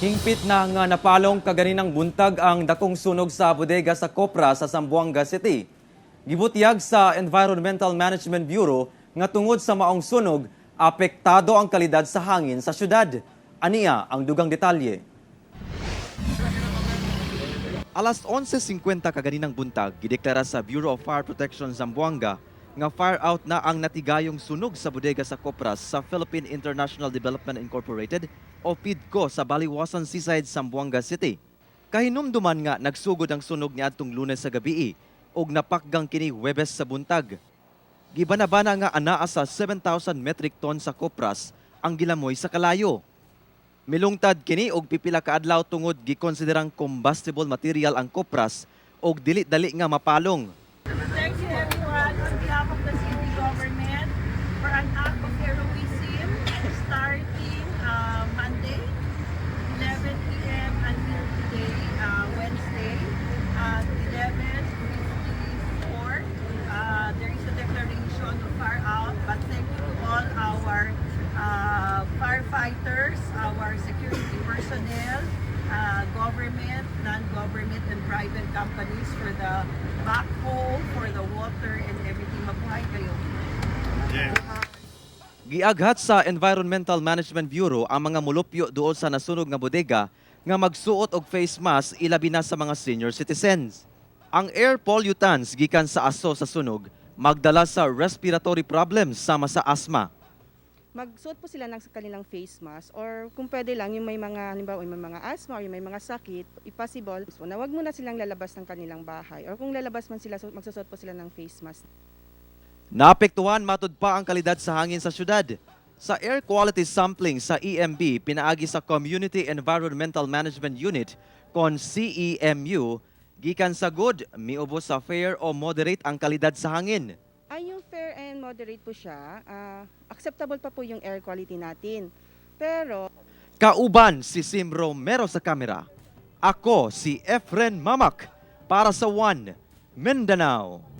Hingpit na nga napalong kaganinang buntag ang dakong sunog sa bodega sa Kopra sa Zamboanga City. Gibutyag sa Environmental Management Bureau nga tungod sa maong sunog, apektado ang kalidad sa hangin sa syudad. Ania ang dugang detalye. Alas 11:50 kaganinang buntag, gideklara sa Bureau of Fire Protection Zamboanga nga fire out na ang natigayong sunog sa bodega sa Kopras sa Philippine International Development Incorporated o PIDCO sa Baliwasan Seaside, Zamboanga City. Kahinumduman nga nagsugod ang sunog niadtong Lunes sa gabii ug napakgang kini Huwebes sa buntag. Gibanabana nga anaa sa 7,000 metric ton sa kopras ang gilamoy sa kalayo. Milungtad kini og pipila ka adlaw tungod gikonsiderang combustible material ang kopras og dili dali nga mapalong. Thank you, everyone, on behalf of the city government for an act of heroism starting Monday, 11 p.m. until today, Wednesday, at 11:54. There is a declaration of fire out, but thank you to all our firefighters, our security personnel, government, non-government, and private companies for the backhoe, for the water, and everything. Mabuhay kayo. Giaghat sa Environmental Management Bureau ang mga mulupyo duol sa nasunog nga bodega nga magsuot og face mask, ilabi na sa mga senior citizens. Ang air pollutants gikan sa aso sa sunog magdala sa respiratory problems sama sa asthma. Magsuot po sila ng kanilang face mask or kung pwede lang, yung may mga, halimbawa, yung may mga asthma or yung may mga sakit, if possible, so, na wag muna silang lalabas ng kanilang bahay or kung lalabas man sila, so magsusuot po sila ng face mask. Naapektuhan matud pa ang kalidad sa hangin sa syudad. Sa air quality sampling sa EMB pinaagi sa Community Environmental Management Unit kon CEMU, gikan sa good miubos sa fair o moderate ang kalidad sa hangin. Ay, yung fair and moderate po siya, acceptable pa po yung air quality natin. Pero Kauban si Sim Romero sa kamera. Ako si Efren Mamak para sa One Mindanao.